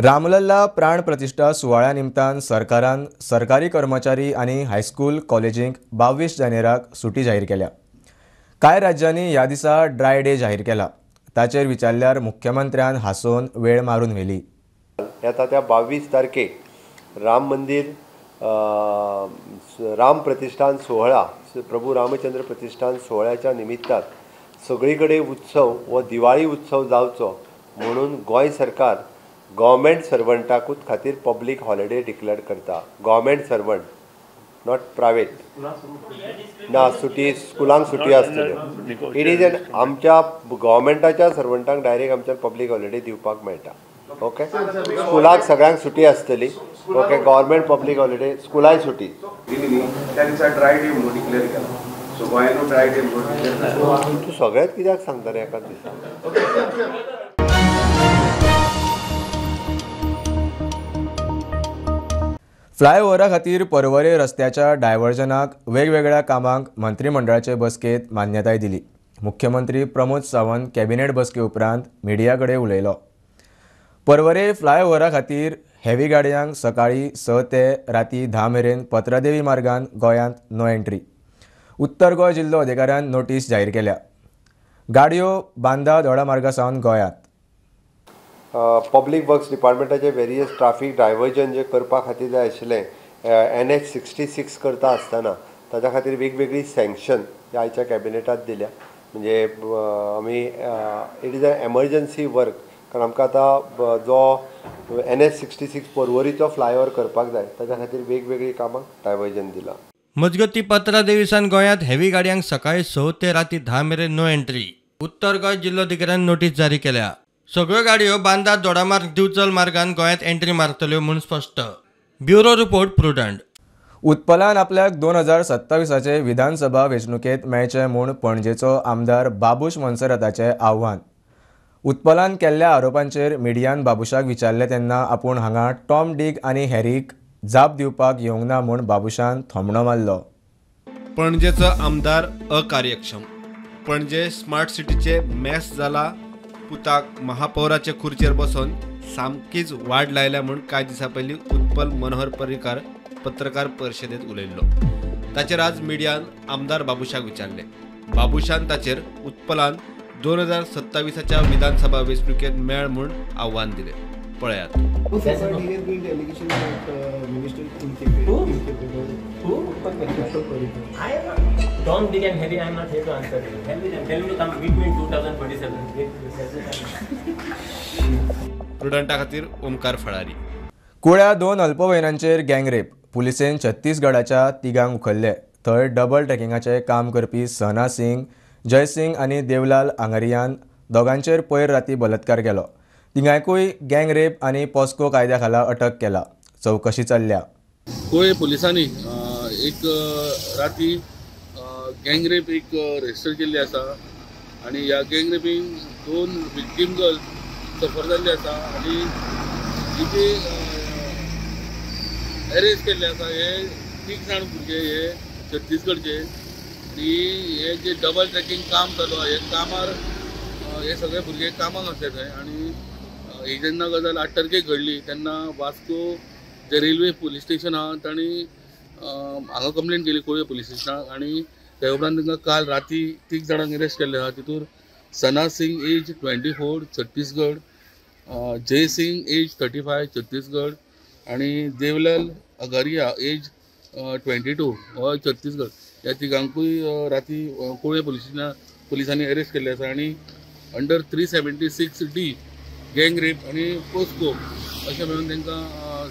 रामलल्ला प्राण प्रतिष्ठा सुवाळ्या निमतान सरकारान सरकारी कर्मचारी आनी हायस्कूल कॉलेजींक 22 जानेराक सुटी जाहीर केल्या. कांय राज्यांनी ह्या दिसा ड्राय डे जाहीर केला. ताचेर विचारल्यार मुख्यमंत्र्यान हांसोवन वेळ मारून व्हेली. येता त्या 22 तारखेक राम मंदिर राम प्रतिष्ठान सोहळा, प्रभू रामचंद्र प्रतिष्ठान सोहळ्याच्या निमित्तान सगळी कडेन उत्सव व दिवाळी उत्सव जावचो म्हणून गोंय सरकार गव्हर्मेंट सर्वंटाकूच खातीर पब्लीक हॉलिडे डिक्लेअर करता. Government servant, not private. ना सुटी, स्कुलांक सुटी आसतल्यो. It is an आमच्या गव्हर्मेंटाच्या सर्वंटांक डायरेक्ट आमच्या पब्लीक हॉलिडे दिवपाक मेळटा. ओके, स्कुलाक सगळ्यांक सुटी आसतली. ओके, गव्हर्मेंट पब्लीक हॉलिडे, स्कुलाय सुटी. त्या दिसा ड्राय डे म्हणून डिक्लेअर केला. सो गोंयानूय ड्राय डे म्हणून डिक्लेअर केला. तूं सगळेंच कित्याक सांगता रे एकाच दिसा? फ्लायओव्हरा खातीर पर्वरे रस्त्याच्या डायव्हर्जनाक वेगवेगळ्या कामांक मंत्रिमंडळाचे बसकेंत मान्यताय दिली. मुख्यमंत्री प्रमोद सावंत कॅबिनेट बसके उपरांत मिडिया कडेन उलयलो. पर्वरे फ्लायओव्हरा खातीर हेवी गाडयांक सकाळीं 6 ते राती 10 मेरेन पत्रादेवी मार्गान गोंयांत नो एंट्री. उत्तर गोंय जिल्लो अधिकाऱ्यान नोटीस जाहीर केल्या. गाडयो बांदा दोडा मार्गा सावन गोंयांत. पब्लीक वर्क्स डिपार्टमेंटाचे वेरियस ट्राफीक डायवर्जन जे करपा खातीर जाय आशिल्लें NH 66 करता आसतना ताच्या खातीर वेगवेगळी सँक्शन आयच्या कॅबिनेटात दिल्या. म्हणजे आमी it is a emergency work, कारण आमकां आतां जो NH 66 पर्वरीचो फ्लायओवर करपाक जाय ताच्या खातीर वेगवेगळी कामां डायवर्जन दिलां. मजगती पत्रादेवी सावन गोंयांत हेवी गाडयांक सकाळीं 6 ते राती 10 मेरेन नो एंट्री. उत्तर गोंय जिल्लोधिकाऱ्यान नोटीस जारी केल्या. सगळ्यो गाडयो बांदा दोडामार्ग दिवचल मार्गान गोंयांत एंट्री मारतल्यो म्हूण स्पश्ट. Bureau report, Prudent. उत्पलान आपल्याक 2027 विधानसभा वेंचणुकेंत मेळचें म्हूण पणजेचो आमदार बाबूश मोन्सेराताचें आव्हान. उत्पलान केल्ल्या आरोपांचेर मिडियान बाबूशाक विचारलें तेन्ना आपूण हांगा टॉम डीक आनी हॅरीक जाप दिवपाक येवंक ना म्हूण बाबूशान थोमणो मारलो. पणजेचो आमदार अकार्यक्षम, पणजे स्मार्ट सिटीचे मॅस जाला, पुताक महापौराचे खुर्चेर बसून सामकीच वाड लायल्या म्हूण कांय दिसां पयलीं उत्पल मनोहर पर्रीकार पत्रकार परिशदेंत उलयल्लो. ताचेर आज मिडियान आमदार बाबूशाक विचारलें. बाबूशान ताचेर उत्पलान 2027 विधानसभा वेंचणुकेंत मेळ म्हूण आव्हान दिलें. पळयात. Tom, Dick and Harry, I am not here to answer you. Tell them to come meet me in 2027. प्रुडंटा खातीर ओमकार फळारी. कुळ्या 2 अल्पवयनांचेर गँगरेप. पुलिसेन छत्तीसगडाच्या तिगांक उखल्ले. थंय डबल ट्रॅकिंगाचें काम करपी सना सिंग, जय सिंग आनी देवलाल आंगरियान दोगांचेर पयर राती बलात्कार केलो. तिगांकूय गँगरेप आनी पॉस्को कायद्या खाला अटक केला. चवकशी चल्ल्या. कुळे पुलिसांनी एक राती गँगरेप एक रजिस्टर केल्ली आसा आनी ह्या गँगरेपीन 2 विक्टीम गर्ल सफर जाल्ली आसा आनी जी अरेस्ट केल्ले आसा हे 3 जाण भुरगे हे छत्तीसगडचे आनी हे जे डबल ट्रॅकिंग काम चालू आहा हे कामार हे सगळे भुरगे कामाक आसले थंय. आनी ही जेन्ना गजाल 8 तारखेक घडली तेन्ना वास्को जे रेल्वे पुलीस स्टेशन आहा तांणी हांगा कंप्लेन केली कुळये पुलीस स्टेशनाक आनी ते उपरांत तांकां काल राती 3 जाणांक अरेस्ट केल्ले आहा. तितूर Sana Singh age 24 Chhattisgarh, Jai Singh age 35 Chhattisgarh आनी देवलाल अगारिया एज 22 हो छत्तीसगड. ह्या तिगांकूय राती कुळये पुलिसांनी अरेस्ट केल्ले आसा आनी अंडर 376D gang rape आनी पोस्को अशें म्हणून तांकां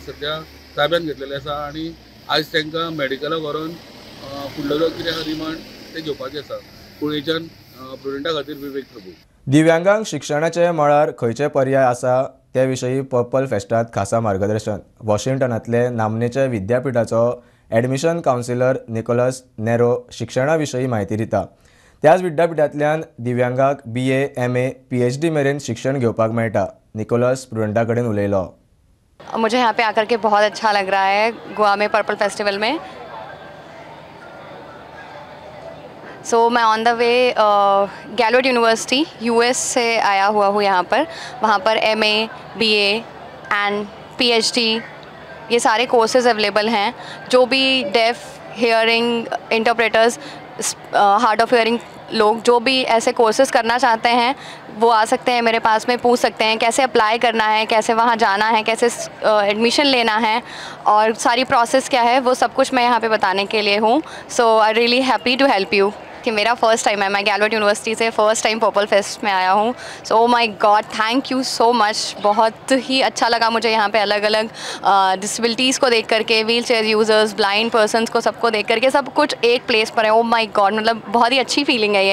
सद्या ताब्यात घेतलेलें आसा आनी आज तांकां मेडिकलाक व्हरोन फुडलो जो कितें आहा रिमांड तें घेवपाचें आसा. कुळयेच्यान प्रुडंटा खातीर विवेक प्रभू. दिव्यांगांक शिक्षणाचे मळार खंयचे पर्याय आसा ते विशीं पर्पल फेस्टांत खासा मार्गदर्शन. वॉशिंग्टनांतले नामनेचे विद्यापिठाचो एडमिशन कावन्सिलर निकोलस नेरो शिक्षणा विशीं म्हायती दिता. त्याच विद्यापिठांतल्यान दिव्यांगाक BA, MA, PhD मेरेन शिक्षण घेवपाक मेळटा. निकोलस प्रुडंटा कडेन उलयलो. मुझे यहाँ पे आकर के बहुत अच्छा लग रहा है गोवा में पर्पल फेस्टिवल में. सो मैं on the way Gallaudet university US से आया हुआ हूँ यहाँ पर. वहाँ पर MA, BA, एंड PhD, ये सारे कोर्सेज अवेलेबल हैं। जो भी deaf, hearing interpreters, hard of hearing लोग जो भी ऐसे कोर्सेज़ करना चाहते हैं वो आ सकते हैं मेरे पास में, पूछ सकते हैं कैसे अप्लाई करना है, कैसे वहाँ जाना है, कैसे एडमिशन लेना है और सारी प्रोसेस क्या है, वो सब कुछ मैं यहाँ पे बताने के लिए हूँ। So I really happy to help you. कि मेरा फर्स्ट टाइम है, मैं गैलवर्ट यूनिवर्सिटी से फर्स्ट टाइम पर्पल फेस्ट में आया हूँ। So my God, thank you so much. बहुत ही अच्छा लगा मुझे यहाँ पे अलग अलग डिसेबिलिटीज़ को देख करके, wheel chair users, blind persons को, सबको देख करके, सब कुछ एक प्लेस पर है। ओ my God, मतलब बहुत ही अच्छी फीलिंग है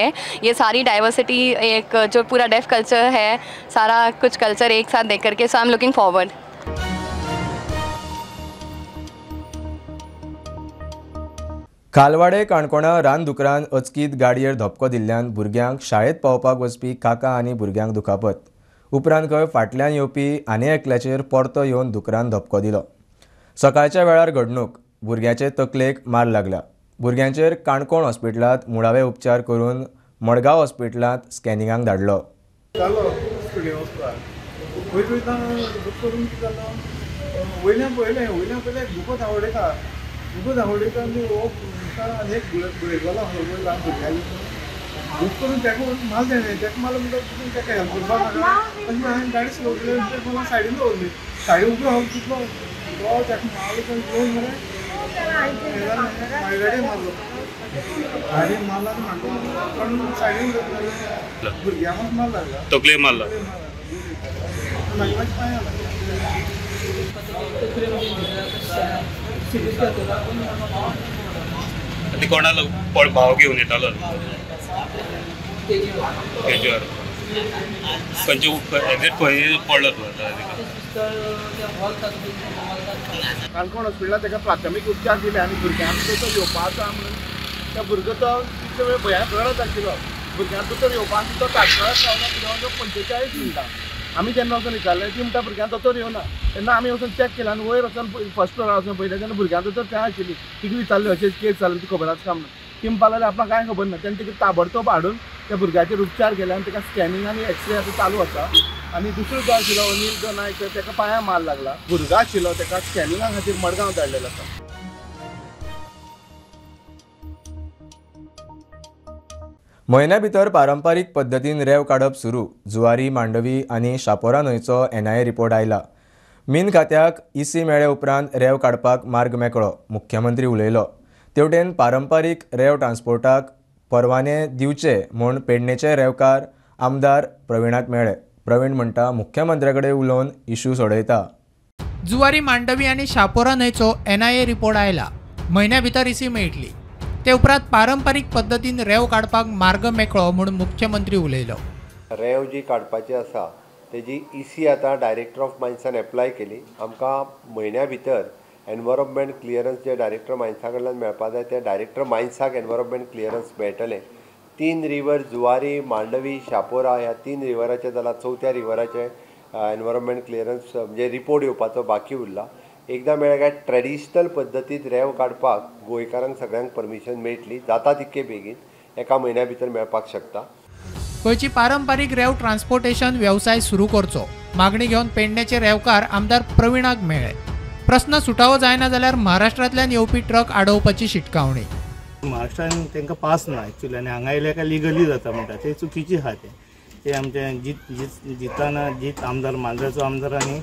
ये सारी डाइवर्सिटी, एक जो पूरा डेफ कल्चर है, सारा कुछ कल्चर एक साथ देख करके। So I am looking forward. Khalwade काणकोणा रानदुकरान अचकीत गाडयेर धपको दिल्ल्यान भुरग्यांक शाळेंत पावपाक वचपी काका आनी भुरग्यांक दुखापत। उपरांत खंय फाटल्यान येवपी आनी एकल्याचेर परतो येवन दुकरान धपको दिलो। सकाळच्या वेळार घडणूक, भुरग्याचे तकलेक मार लागला। भुरग्यांचेर काणकोण हॉस्पिटलांत मुळावे उपचार करून मडगांव हॉस्पिटलांत स्कॅनिंगाक धाडलो। दुखत आनी हो आनी एक ब्रेकवालो आसलो पळय ल्हान भुरग्यांक दुख करून ताका माल तेणें ताका मारलो म्हणटा तितून ताका हेल्प करपाक नाका अशें म्हणून हांवें गाडी स्लो केली आनी ताका सायडीन दवरली। सायडीन उबो आसा तितलो तो ताका मारलो येवन मरे म्हाज्या गाडयेक मारलो, गाडयेक मारलो आनी म्हणटा पण सायडीन उडयलो, भुरग्यांक मार लागला, तकलेक मारला, मागीर मातशें पांयां लागला। कोणालो भाव घेवन येतालो तेजेर खंयचे एक्झॅक्ट खंय पडलो तूं आतां? काणकोण हॉस्पिटलांत ताका प्राथमीक उपचार दिले आनी भुरग्यांक दोतोर येवपाचो आसा म्हणून त्या भुरगो तो तितले वेळ भंयान रडत आशिल्लो। भुरग्यांक दोतोर येवपाक तो तात्काळ रावला जवळ जवळ 45 मिनटां। आमी जेन्ना वचून विचारलें ती म्हणटा भुरग्यांक दोतोर येवना, तेन्ना आमी वचून चॅक केलें आनी वयर वचून फर्स्ट फ्लोरार वचून पळयलें तेन्ना भुरग्यांक दोतोर थंय आशिल्ली। तिका विचारलें अशेंच केस जालें तुका खबर आसा काय म्हणून, ती म्हणपाक लागली आपणाक कांय खबर ना। तेन्ना तिका ताबडतोब हाडून त्या भुरग्याचेर उपचार केले आनी ताका स्कॅनिंग आनी एक्सरे आतां चालू आसा। आनी दुसरो जो आशिल्लो अनिल जो नायक ताका पांयां मार लागला, भुरगो आशिल्लो ताका स्कॅनिंगा खातीर मडगांव धाडलेलो आसा। म्हयन्या भितर पारंपारीक पद्दतीन रेंव काडप सुरू। जुवारी, मांडवी आनी शापोरा न्हंयचो NIA report आयला। मीन खात्याक EC मेळ्ळे उपरांत रेंव काडपाक मार्ग मेकळो, मुख्यमंत्री उलयलो। तेवटेन पारंपारीक रेंव ट्रान्सपोर्टाक परवाने दिवचे म्हूण पेडणेचे रेंवकार आमदार प्रवीणाक मेळ्ळे। प्रवीण म्हणटा मुख्यमंत्र्या कडेन उलोवन इशू सोडयता। जुवारी, मांडवी आनी शापोरा न्हंयचो NIA report आयला। म्हयन्या भितर EC मेळटली। ते उपरांत पारंपारीक पद्दतीन रेंव काडपाक मार्ग मेकळो म्हूण मुख्यमंत्री उलयलो। रेंव जी काडपाची आसा तेजी EC आतां डायरेक्टर ऑफ मायन्सान एप्लाय केली। आमकां म्हयन्या भितर एनवायरमेंट क्लियरन्स जे डायरेक्टर मायन्सा कडल्यान मेळपा जाय ते डायरेक्टर मायन्साक एनवायरमेंट क्लियरन्स मेळटलें। 3 रिवर जुवारी, मांडवी, शापोरा ह्या 3 रिवराचे जाल्यार चवथ्या रिवराचे एनवायरमेंट क्लियरन्स म्हणजे रिपोर्ट येवपाचो बाकी उरला। एकदां मेळ्ळें काय ट्रेडिशनल पद्दतीन रेंव काडपाक गोंयकारांक सगळ्यांक परमिशन मेळटली, जाता तितके बेगीन एका म्हयन्या भितर मेळपाक शकता। गोंयची पारंपारीक रेंव ट्रान्सपोर्टेशन वेवसाय सुरू करचो मागणी घेवन पेडणेचे रेंवकार आमदार प्रवीणाक मेळ्ळे। प्रस्न सुटावो जायना जाल्यार महाराष्ट्रांतल्यान येवपी ट्रक आडोवपाची शिटकावणी। महाराष्ट्रान तांकां पास ना एक्चुअली आनी हांगा येयले काय लिगली जाता म्हणटा ते चुकीची आसा। ते आमचे जिताना जीत आमदार मांद्रेचो आमदार आनी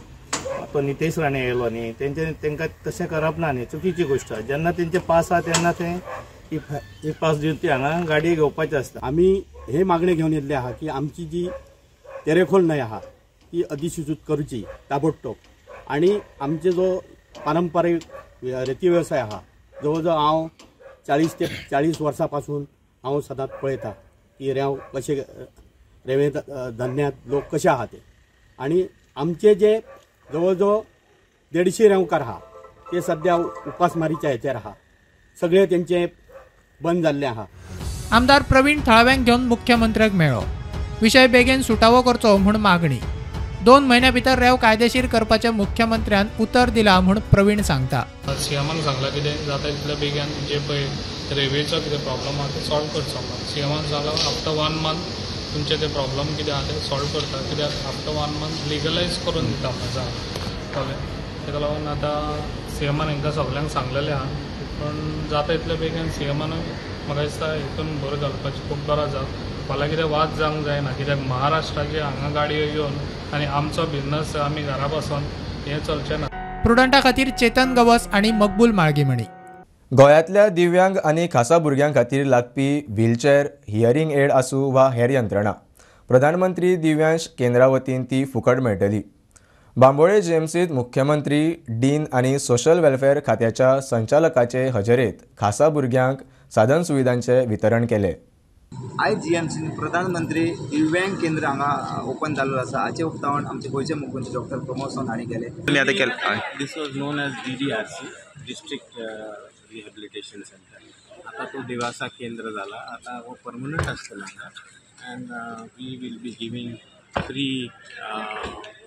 तो नितेश राणे येयलो न्ही, तेंचे तांकां तशें करप ना न्ही, चुकीची गोश्ट आसा। जेन्ना तेंचे पास आसा तेन्ना ते ई पास दिवन ती हांगा गाडी घेवपाची आसता। आमी हे मागणी घेवन येयल्ले आहा की आमची जी तेरेखोल न्हंय आहा ती अधिसूचित करची ताबडतोब आनी आमचे जो पारंपारीक रेती वेवसाय आहा जवळ जवळ हांव 40 ते 40 वर्सां पासून हांव सदांच पळयता की रेंव कशें रेंवे धंद्यांत लोक कशे आहा ते आनी आमचे जे जवळ जवळ 150 रेंवकार आहा ते सद्या उपासमारीच्या हेचेर आहा, सगळे तेंचे बंद जाल्ले आहा। आमदार प्रवीण थळाव्यांक घेवन मुख्यमंत्र्याक मेळ्ळो। विशय बेगीन सुटावो करचो म्हूण मागणी। 2 म्हयन्या भितर रेंव कायदेशीर करपाचें मुख्यमंत्र्यान उतर दिलां म्हूण प्रवीण सांगता। सीएमान सांगलां कितें जाता तितल्या बेगीन जे पळय रेंवेचो कितें प्रॉब्लम आहा ते सॉल्व करचो म्हणून। सीएमान सांगलां आफ्टर 1 मंथ तुमचे ते प्रॉब्लम कितें आहा ते सॉल्व करता, कित्याक आफ्टर 1 मंथ लिगलायज करून दिता म्हळ्यार आसतलें. ताका लागून आतां सीएमान हांकां सगल्यांक सांगलेलें आहा, पूण जाता इतले बेगीन सीएमानूय म्हाका दिसता हितून भर घालपाची खूब गरज आहा. फाल्यां कितें वाद जावंक जायना, कित्याक महाराष्ट्राचे हांगा गाडयो येवन आनी आमचो बिजनस आमी घरा बसून हें चलचें ना. प्रुडंटा खातीर चेतन गवस आनी मकबूल माळगीमणी. गोंयांतल्या दिव्यांग आनी खासा भुरग्यां खातीर लागपी व्हीलचॅर, हियरींग एड आसूं वा हेर यंत्रणा प्रधानमंत्री दिव्यांश केंद्रा वतीन ती फुकट मेळटली. बांबोळे जीएमसींत मुख्यमंत्री, डीन आनी सोशल वेलफेअर खात्याच्या संचालकाचे हजेरेंत खासा भुरग्यांक साधन सुविधांचें वितरण केलें. आयज जीएमसीन प्रधानमंत्री दिव्यांग केंद्र हांगा ओपन जाल्लो आसा. हाचें उक्तावण आमचे गोंयचे मुख्यमंत्री डॉक्टर प्रमोद सावंत हांणी केलें. This was known as DDRC, district rehabilitation centre. आतां तो दिवासा केंद्र जाला, आतां हो परमनंट आसतलो हांगा. And we will be giving free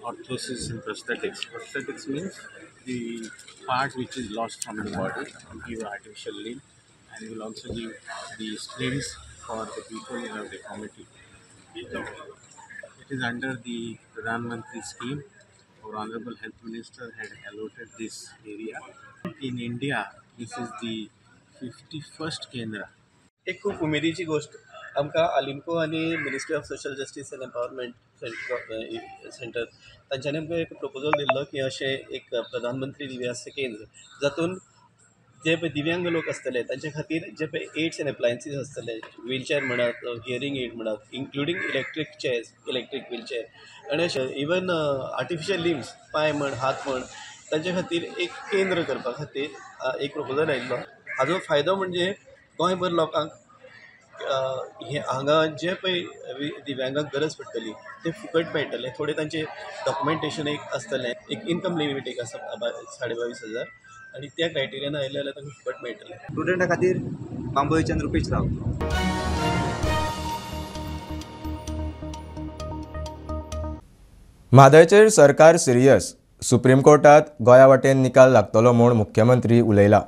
orthosis and prosthetics. Prosthetics means the part which is lost from the body, we give artificial limb, and we will also give the splints for the people who have deformity. It is under the Pradhan Mantri scheme. Our Honorable Health Minister had allotted this area. In India, this is the 51st Kendra. एक खूब उमेदीची गोष्ट आमकां आलिमको आनी ministry of social justice and empowerment centre तांच्यांनी आमकां एक proposal दिल्लो की अशें एक प्रधानमंत्री दिव्यांग केंद्र जातून जे पळय दिव्यांग लोक आसतले तांचे खातीर जे पळय एड्स एंड एप्लायन्सीस आसतले, व्हीलचॅर म्हणात, हियरींग एड म्हणात, including electric chairs, electric wheelchair आनी अशें इवन आर्टिफिशियल लिम्स, पांय म्हण, हात म्हण, तांचे खातीर एक केंद्र करपा खातीर एक प्रपोजल आयिल्लो. हाजो फायदो म्हणजे गोंयभर लोकांक हे हांगा जे पळय दिव्यांगांक गरज पडटली ते फुकट मेळटले. थोडे तांचे डॉक्युमेंटेशन एक आसतलें, एक इनकम लिमीट एक आसा 22,500 आनी त्या क्रायटेरियान आयले जाल्यार तांकां फुकट मेळटलें. स्टुडंटा खातीर बांबोळेच्यान रुपेश राव. म्हादयचेर सरकार सिरियस, सुप्रीम कोर्टात गोंया वाटेन निकाल लागतलो म्हूण मुख्यमंत्री उलयला.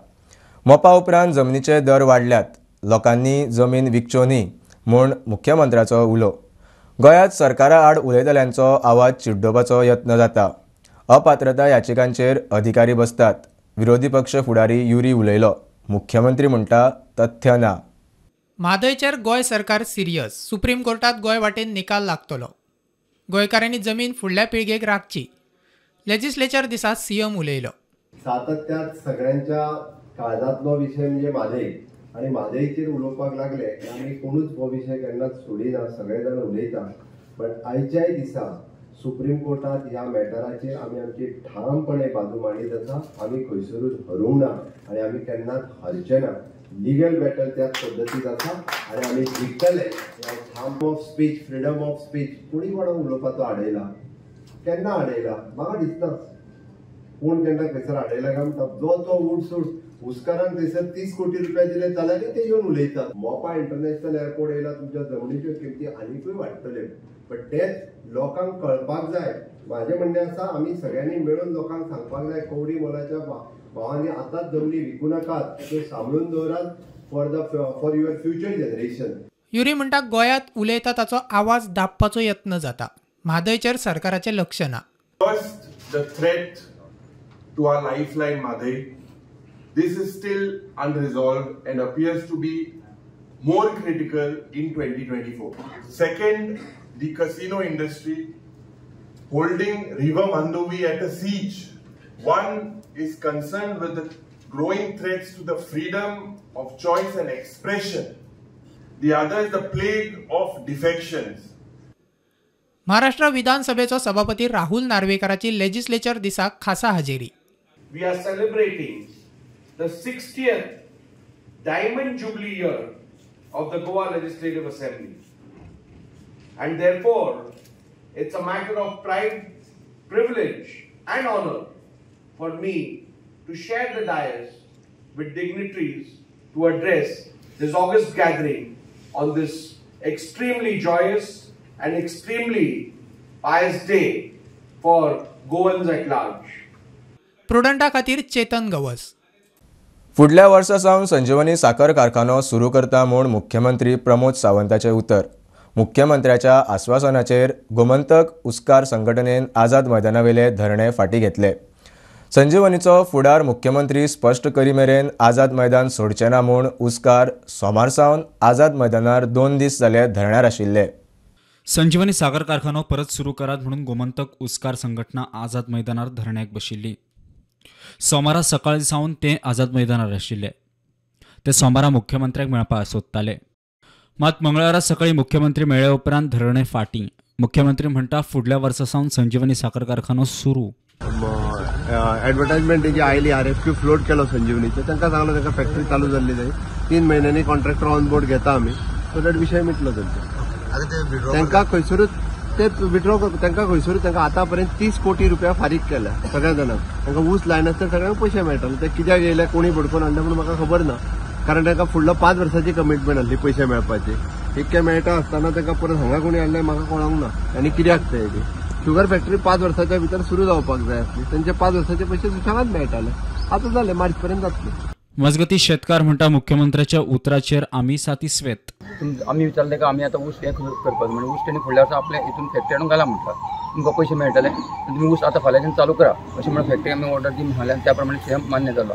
मोपा उपरांत जमनीचे दर वाडल्यात, लोकांनी जमीन विकच्यो न्ही म्हूण मुख्यमंत्र्याचो उलो. गोंयांत सरकारा आड उलयतल्यांचो आवाज चिड्डोवपाचो यत्न जाता. अपात्रता याचिकांचेर अधिकारी बसतात, विरोधी पक्ष फुडारी युरी उलयलो. मुख्यमंत्री म्हणटा तथ्य ना. म्हादयचेर गोंय सरकार सिरियस, सुप्रीम कोर्टात गोंय वाटेन निकाल लागतलो. गोंयकारांनी जमीन फुडल्या पिळगेक राखची, लेजिस्लेचर दिसा सीएम उलयलो. सातत्यात सगळ्यांच्या काळजांतलो विशय म्हणजे म्हादय, आनी म्हादयचेर उलोवपाक लागले आमी कोणूच हो विशय केन्नाच सोडिना, सगळे जाण उलयता. पण आयच्याय दिसा सुप्रीम कोर्टात ह्या मॅटराचेर आमी आमची ठामपणे बाजू मांडीत आसा. आमी खंयसरूच हरूंक ना आनी आमी केन्नाच हरचे ना. लिगल बॅटल त्याच पद्दतीन आसा आनी आमी जिखतले. ठाम of speech, freedom of speech कोणी कोणाक उलोवपाचो आडयला? केन्ना आडयला? म्हाका दिसना कोण केन्ना खंयसर आडयला काय म्हणटा. जो तो उठसूट हुस्कारान थंयसर 30 कोटी रुपया दिले जाल्यार ते येवन उलयतात. मोपा इंटरनॅशनल एअरपोर्ट येयला, तुमच्या जमनीच्यो किमती आनीकूय वाडटल्यो. बट तेच लोकांक कळपाक जाय. म्हाजें म्हणणें आसा आमी सगळ्यांनी मेळून लोकांक सांगपाक जाय, कवडी मोलाच्या भावांनी आतांच जमनी विकूं नाकात, त्यो सांबाळून दवरात for your future generation. Yuri म्हणटा गोंयांत उलयता ताचो आवाज दाबपाचो यत्न जाता. म्हादयचेर सरकाराचें लक्ष ना. First, the threat to our lifeline Mhadei. This is still unresolved and appears to be more critical in 2024. Second, the casino industry holding River Mandovi at a siege. One is concerned with the growing threats to the freedom of choice and expression. The other is the plague of defections. Maharashtra विधानसभेचो सभापती Rahul नार्वेकराची legislature दिसाक खासा हजेरी. We are celebrating the 60th Diamond Jubilee year of the Goa Legislative Assembly, and therefore it's a matter of pride, privilege and honor for me to share the dais with dignitaries to address this august gathering on this extremely joyous and extremely pious day for Goans at large. प्रुडंटा खातीर चेतन गवस. फुडल्या वर्सा सावन संजीवनी साखर कारखानो सुरू करता म्हूण मुख्यमंत्री प्रमोद सावंताचें उतर. मुख्यमंत्र्याच्या आस्वासनाचेर गोमंतक उस्कार संघटनेन आझाद मैदानावेले धरणे फाटीं घेतले. संजीवनीचो फुडार मुख्यमंत्री स्पश्ट करी मेरेन आझाद मैदान सोडचे ना म्हूण उसकार सोमार सावन आझाद मैदानार 2 दीस जाले धरण्यार आशिल्ले। संजीवनी साखर कारखानो परत सुरू करात म्हणून गोमंतक उसकार संघटना आझाद मैदानार धरण्याक बशिल्ली। सोमारा सकाळी सावन ते आझाद मैदानार आशिल्ले। ते सोमारा मुख्यमंत्र्याक मेळपाक सोदताले, मात मंगळारा सकाळी मुख्यमंत्री मेळ्ळे उपरांत धरणे फाटीं। मुख्यमंत्री म्हणटा फुडल्या वर्सा सावन संजीवनी साखर कारखानो सुरू। एडवर्टायजमेंट जी आयली RFQ float केलो संजीवनीचे, तांकां सांगलो तांकां फॅक्टरी चालू जाल्ली जाय, 3 म्हयन्यांनी कॉन्ट्रॅक्टर ऑन बोर्ड घेता आमी, सो that विशय मिटलो तांचो। तांकां खंयसरूच ते विड्रॉ तांकां खंयसरूच तांकां आतां पर्यंत 30 कोटी रुपया फारीक केल्या सगळ्या जाणांक। तांकां ऊस लायनासतना सगळ्यांक पयशे मेळटाले, ते कित्याक येयले कोणी भडकोवन हाडले म्हणून म्हाका खबर ना, कारण तांकां फुडलो 5 वर्सांची कमिटमेंट आसली पयशे मेळपाची। इतके मेळटा आसतना तांकां परत हांगा कोणी हाडले म्हाका कळोंक ना आनी कित्याक ते। शुगर फॅक्टरी 5 वर्साच्या भितर सुरू जावपाक जाय आसली, तांचे 5 वर्साचे पयशे सुशेगाद मेळटाले, आतां जाले मार्च पर्यंत जातले। मजगती शेतकार म्हणटा मुख्यमंत्र्याच्या उतराचेर आमी सातिस्वेत। आमी विचारले का आमी आतां ऊस हें करपाक म्हणजे ऊस तेणी फुडल्या वर्सा आपल्या हितून फॅक्टरी हाडून घाला म्हणटा, तुमकां पयशे मेळटले, तुमी ऊस आतां फाल्यांच्यान चालू करा अशें म्हणून फॅक्टरी आमी ऑर्डर दी म्हणले आनी त्या प्रमाणे सीएम मान्य जालो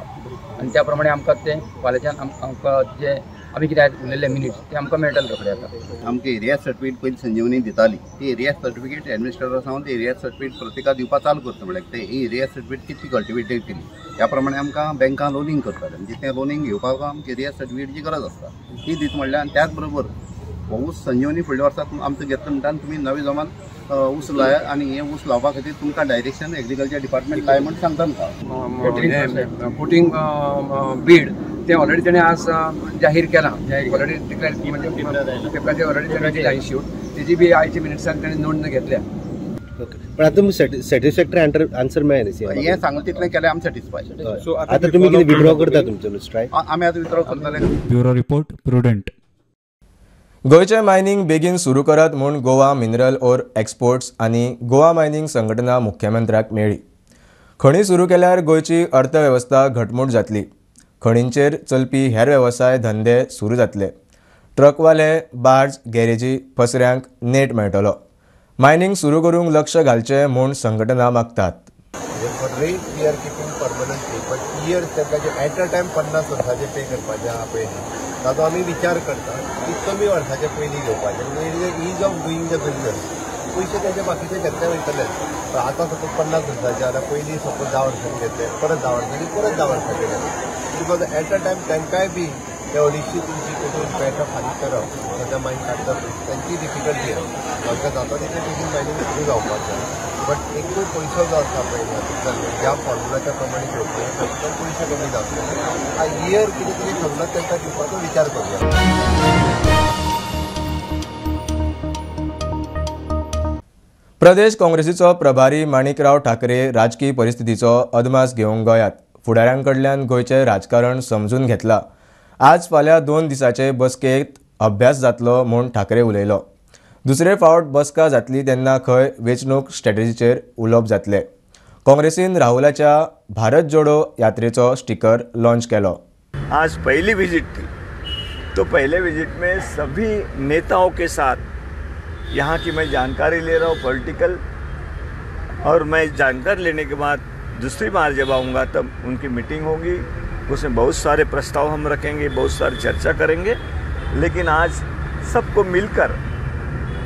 आनी त्या प्रमाणे आमकां ते फाल्यांच्यान आमकां जे आमी कितें उरलेले मिनिट्स ते आमकां मेळटले रोखडे। आतां आमकां एरिया सर्टिफिकेट पयलीं संजीवनी दिताली, ती एरिया सर्टिफिकेट एडमिनिस्ट्रेटर सावन ते एरिया सर्टिफिकेट प्रत्येका दिवपा चालू करता, म्हणल्यार ते एरिया सर्टिफिकेट कितली कल्टिवेटेड केली त्या प्रमाणे आमकां बँकां लोनींग करताले, म्हणजे तें लोनींग घेवपाक आमकां एरिया सर्टिफिकेटची गरज आसता, ती दित म्हणल्यार। आनी त्याच बरोबर हो ऊस संजीवनी फुडल्या वर्सा आमचो घेतलो म्हणटा आनी तुमी नवे जमान ऊस लायात आनी हे ऊस लावपा खातीर तुमकां डायरेक्शन एग्रीकल्चर डिपार्टमेंट लाय म्हूण सांगता आमकां। पुटींग बीड ते ऑलरेडी तेणे आज जाहीर केलां, ऑलरेडी डिक्लेअर म्हणजे पेपराचेर ऑलरेडी तेणे दिला इश्यू, तेजी बी आयच्या मिनिट्सान तेणे नोंद घेतल्या। पण आतां तुमी सॅटिस्फॅक्टरी आन्सर मेळ्ळें न्ही? हें सांगलें तितलें केलें आमी सॅटिस्फाय। आतां तुमी कितें विड्रॉ करता तुमचो स्ट्रायक? आमी आतां विड्रॉ करतले। Bureau report, Prudent. गोंयचें मायनिंग बेगीन सुरू करात म्हूण गोवा मिनरल ओर एक्सपोर्ट्स आनी गोवा मायनिंग संघटना मुख्यमंत्र्याक मेळ्ळी। खणी सुरू केल्यार गोंयची अर्थवेवस्था घटमूट जातली, खणींचेर चलपी हेर वेवसाय धंदे सुरू जातले, ट्रकवाले, बार्ज, गॅरेजी, पसऱ्यांक नेट मेळटलो। मायनिंग सुरू करूंक लक्ष घालचें म्हूण संघटना मागतात। Rate we are keeping permanently, but years तांकां जे एट अ टायम 50 वर्साचे पे करपाचे आहा पयलीं, ताचो आमी विचार करता की कमी वर्साचे पयलीं घेवपाचे, म्हणजे it is a ease of doing the business. पयशे ताजे बाकीचे घेतले वयतले, पण आतां सपोज 50 वर्साचे जाल्यार पयलीं सपोज 10 वर्सांनी घेतले, परत 10 वर्सांनी, परत 10 वर्साचे घेतले, because at a time तांकांय बी ते 250-300 कोटी रुपया फारीक करप सद्या मागीर काडटा पयशे तांची डिफिकल्टी आसा। तांकां जाता तितले बेगीन मायनिंग सुरू जावपाक जाय, बट एकूय पयसो जो आसा पळय ज्या फॉर्मुलाच्या प्रमाणे घेवपाचो तो पयशे कमी जातले, आ इयर कितें तरी सवलत तांकां दिवपाचो विचार करुया। प्रदेश काँग्रेसीचो प्रभारी माणिकराव ठाकरे राजकी परिस्थितीचो अदमास घेवंक गोंयांत फुडाऱ्यां कडल्यान गोंयचें राजकारण समजून घेतलां। आज फाल्यां 2 दिसांचे बसकेंत अभ्यास जातलो म्हूण ठाकरे उलयलो। दुसरे फावट बसका जातली तेन्ना खंय वेंचणूक स्ट्रॅटेजीचेर उलोवप जातलें। काँग्रेसीन राहुलाच्या भारत जोडो यात्रेचो स्टिकर लॉन्च केलो। आज पहली विजिट थी तो पहले विजिट में सभी नेताओं के साथ यहाँ की मैं जानकारी ले रहा हूँ पॉलिटिकल, और मैं जानकारी लेने के बाद दूसरी बार जब आऊँगा तब उनकी मीटिंग होगी, उसमें बहुत सारे प्रस्ताव हम रखेंगे, बहुत सारी चर्चा करेंगे। लेकिन आज सबको मिलकर,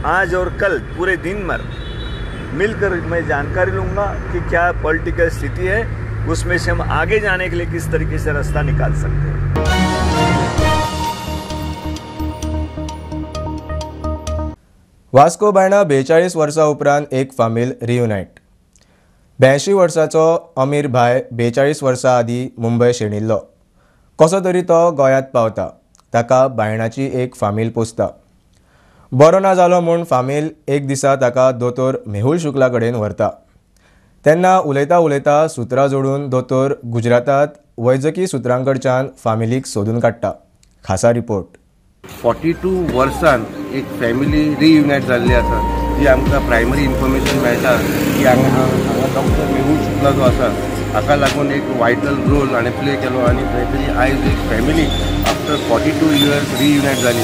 आज और कल पूरे दिन भर मिलकर मैं जानकारी लूँगा कि क्या पॉलिटिकल स्थिति है, उसमें से हम आगे जाने के लिए किस तरीके से रास्ता निकाल सकते हैं। वास्को बायणा 42 वर्सां उपरांत एक फामील रियुनायट। 82 वर्साचो अमीर भाय 42 वर्सां आदीं मुंबय शेणिल्लो, कसो तरी तो गोंयांत पावता। ताका बायणाची एक फामील पोसता। बरो ना जालो म्हूण फामील एक दिसा ताका दोतोर मेहुल शुक्ला कडेन व्हरता। तेन्ना उलयता उलयता सुत्रां जोडून दोतोर गुजरातांत वैजकी सुत्रां कडच्यान फामिलीक सोदून काडटा। खासा रिपोर्ट। 42 वर्सान एक फॅमिली रियुनायट जाल्ली आसा, जी आमकां प्रायमरी इन्फॉर्मेशन मेळटा की हांगा डॉक्टर मेहुल शुक्ला जो आसा हाका लागून एक वायटल रोल हाणें प्ले केलो आनी खंय तरी आयज एक फॅमिली आफ्टर 42 इयर्स रियुनायट जाली।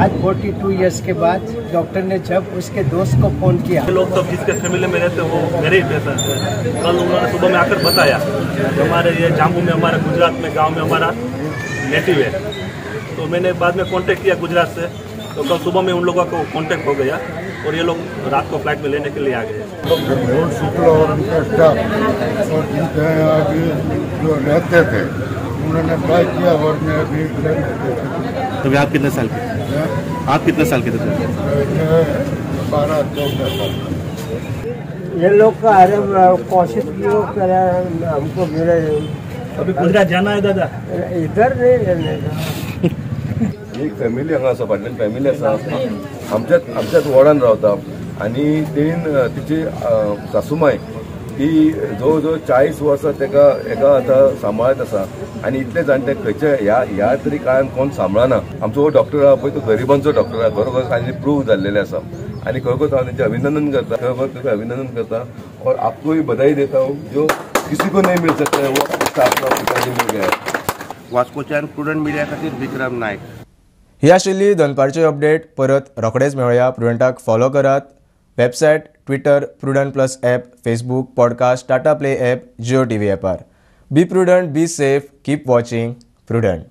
आज 42 इयर्स के बाद डॉक्टर ने जब उसके दोस्त को फोन किया। लोग तो जिसके फैमिली में रहते वो मेरे ही पेशेंट हैं। कल उन्होंने सुबह में आकर बताया हमारे ये जाम्बू में, हमारे गुजरात में गांव में हमारा नेटिव है। तो मैंने बाद में कांटेक्ट किया गुजरात से, तो कल सुबह में उन लोगों को कांटेक्ट हो गया और ये लोग रात को फ्लाइट में लेने के लिए आ गए। मेहुल शुक्ला और उनका स्टाफ और जिनके अभी जो रहते थे उन्होंने ट्राई किया और मैं अभी। तभी आप कितने साल के? आप कितने साल के थे? 12-14 साल। ये लोग का अरे कोशिश क्यों करा हमको मेरे। अभी गुजरात जाना है दादा? इधर नहीं रहने का। एक फॅमिली हांगा आसा, फाटल्यान फॅमिली आसा, आमच्याच वॉर्डान रावता आनी तेणीन तिची सासूमाय ती जवळ जवळ 40 वर्सां तेका एका आतां सांबाळत आसा आनी इतले जाणटे खंयच्या ह्या तरी काळान कोण सांबाळना। आमचो हो डॉक्टर आहा पळय तो गरिबांचो डॉक्टर आहा, खरोखर आनी प्रूव जाल्लेले आसा आनी खरोखर हांव तेंचें अभिनंदन करता, खरोखर तुका अभिनंदन करता और आपको भी बधाई देता हूँ, जो किसी को नहीं मिल सकता है वो आपका पिताजी मिल गया है। वास्कोच्यान प्रुडंट मिडिया खातीर विक्रम नायक। ही आशिल्ली दनपारची अपडेट। परत रोखडेच मेळया। प्रुडंटाक फॉलो करात। Website, Twitter, Prudent plus app, Facebook, podcast, Tata play app, Jio TV ॲपार। Be prudent, be safe, keep watching Prudent.